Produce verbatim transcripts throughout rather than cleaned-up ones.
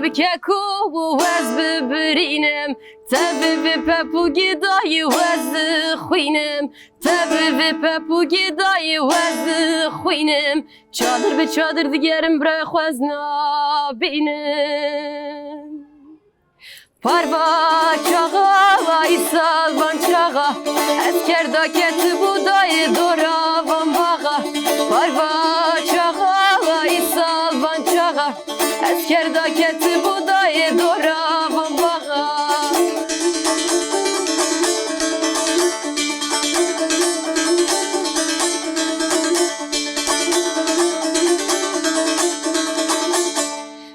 Bi keko û ez bibirînim, tevî vî pepûgî dayî û ez xwînim, tevî vî pepûgî dayî û ez xwînim. Çadir bi çadir digerim, birayê xwu ez nabînim. Parva çaxa, îsal van çaxa, ez kerda ketibû dayê dora van baxa. Parva çaxa, îsal van çaxa, ez kerda ketibû dayê dora van baxa.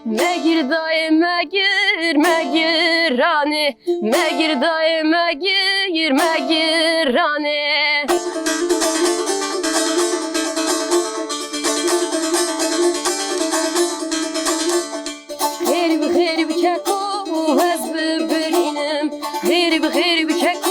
Megir dayê, megir, megir ranê. Megir dayê, megir, megir ranê. Xêrî bi xêrî bi keko ez bibirînim. Xêrî bi xêrî bi keko